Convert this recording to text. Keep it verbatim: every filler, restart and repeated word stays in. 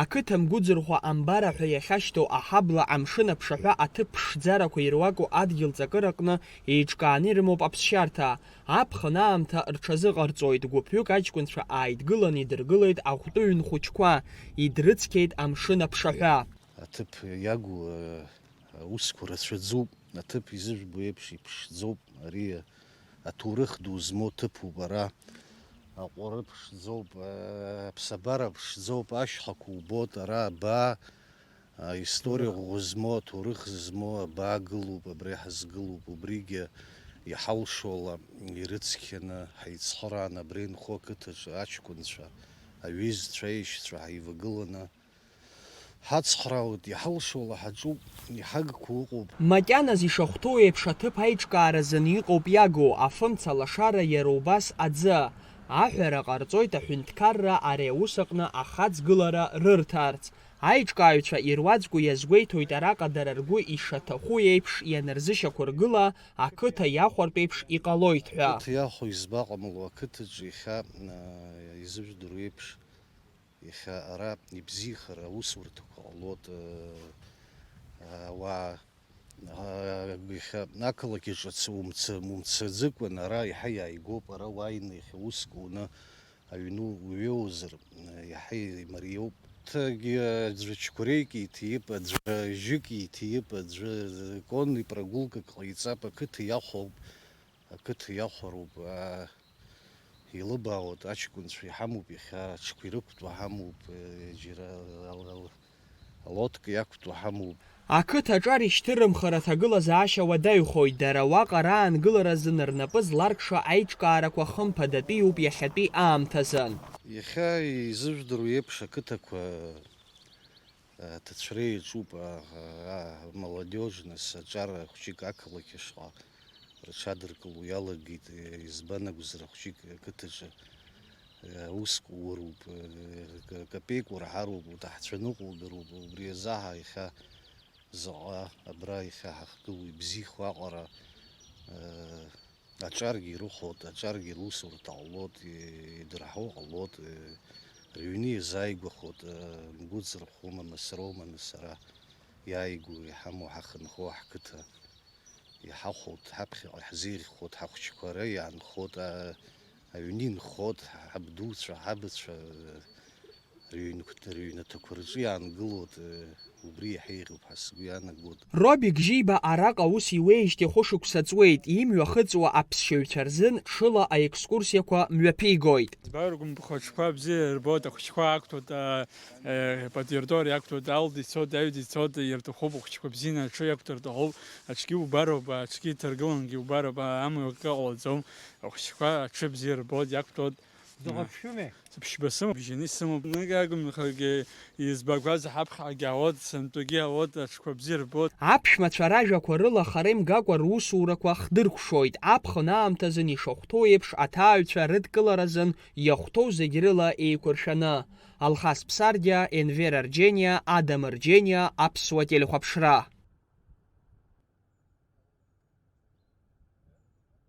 Ақыҭа Мгәыӡырхәа амбара ҳәа иахьашьҭоу аҳабла амшын аԥшаҳәа аҭыԥ ԥшӡарақәа ируаку адгьыл ҵакыраҟны еиҿкааны ирымоуп аԥсшьарҭа. Аԥхын аамҭа рҽазыҟарҵоит, гәыԥҩык аҷкәынцәа ааидгылан идыргылеит ахәтәы ҩынхәыҷқәа, идрыцқьеит амшын аԥшаҳәа. Аҭыԥ иагу, э, аусқәа рацәаӡоуп, аҭыԥ изыжәбо еиԥш иԥшӡоуп, ари аҭоурых ду змоу ҭыԥуп ара, аҟәара ԥшӡоуп, э, аԥсабара ԥшӡоуп, ашьхақәа убоит, ара абаа, аисториа ӷәӷәа змоу, аҭоурых змоу абаа гылоуп, абри ҳазгылоуп, убригьы иҳалшола ирыцқьаны, ҳаицхырааны абра инхо ақыҭаҿы аҷкәынцәа, аҩызцәа, аишьцәа ҳаивагыланы, ҳацхраауеит, иҳалшо ала ҳаҿуп, иҳагқәоу ыҟоуп. Макьаназ ишахәҭоу еиԥш аҭыԥ аиҿкааразын иҟоуп иагу, афымца лашара иара убас аӡы. Аҳәара ҟарҵоит аҳәынҭқарра ари аус аҟны ахаҵгылара рырҭарц. Аиҿкааҩцәа ируаӡәку иазгәеиҭоит араҟа дара ргәы ишаҭаху еиԥш ианырзышьақәыргыла, ақыҭа иахәартә еиԥш иҟалоит ҳәа. Ақыҭа иахәо избаҟамло ақыҭаҿы иахьа, а, изыжәдыруа еиԥш, Иахьа ара ибзиахара аусурҭақәа ҟалоит, э, ауаа, а, иахьа ақалақь аҿы умца-, умцаӡыкәан ара иаҳа иааигәоуп, ара уааины иахьа уск уны аҩны уҩеозар, э, иаҳа имариоуп. Ҭагьы аӡәы чкәреик иҭип, аӡәы жьык иҭип, аӡәы законный прогулкак ҟаиҵап, ақыҭа иахәоуп, ақыҭа иахәароуп, аа, Илыбаауеит, аҷкәынцәа иҳамоуп иахьа, аҽқәа ирықәтәоу ҳамоуп, э, џьара ал-, ал-, алодка иақәтәоу ҳамоуп. Ақыҭаҿы арышьҭырымхара аҭагылазаашьа уадаҩхоит, дара уаҟа раангыларазын рнапы зларкша аиҿкаарақәа хымԥадатәиуп иахьатәи аамҭазы. Иахьа изыжәдыруа еиԥш ақыҭақәа Аҭацәра иаҿуп, а, а, молодежь, нас, аҿар хәҷык ақалақь ашҟа рҽадыркыло иалагеит, е, избан акәзар, хәҷык ақыҭаҿы, е, ауск уроуп, е, ка-, капеик урҳароуп, уҭаҳцәа ныҟәугароуп, убри азы ҳа иахьа заҟа абра иахьа ҳахгылоу ибзиахо аҟара, е, Аҿаргьы ирыхәот, аҿаргьы русурҭа ҟалот, и-, идырҳауа ҟалот, э, рыҩны иазааигәахот, э, мгәыӡырхәома, нас роума, нас ара иааигәоу, иҳамоу, ҳахынҳәуа ҳқыҭа иҳахәот, ҳаԥхьаҟа иаҳзеиӷьхот, ҳахәҷқәа ара иаанхот, а-, аҩны инхот, ҳабдуцәа, ҳабацәа, э, Рыҩнқәа, рыҩнаҭақәа рҿы иаангылоит, э, убри иаҳа еиӷьуп ҳәа сгәы иаанагоит. Робик Жьиба араҟа аус иуеижьҭеи хәышықәса ҵуеит, имҩахыҵуа аԥсшьаҩцәа рзын ҽыла аекскурсиақәа мҩаԥигоит. Избаргәым бхәыҷқәа бзиа ирбоит, ахәыҷқәа ақәтәоит, а, э, патиортор иақәтәоит, алда ицоит, аҩда ицоит, ирҭахуп, ахәыҷқәа бзианы аҽы иақәтәар рҭахуп, аҽгьы убароуп, аҽгьы иҭаргылангьы убароуп, а, амҩа акы ҟалаӡом, ахәыҷқәа аҽы бзиа рбоит, иақәтәоит. Дыҟаԥшьуми? Ԥшьба сымоуп, бжьаны исымоуп. Нык агымхагьы избақәаз ҳаԥхьагьы аот, сынтәагьы аот, аҽқәа бзиа рбот. Аԥшәмацәа ражәақәа рыла хара имгакәа русурақәа хдыркәшоит, аԥхын аамҭазын ишахәҭоу еиԥш аҭааҩцәа рыдкыларазын иахәҭоу зегь рыла еиқәыршәаны. Алхас Ԥсардиа, Енвер Арџьениа, Адам Арџьениа, Аԥсуа телехәаԥшра.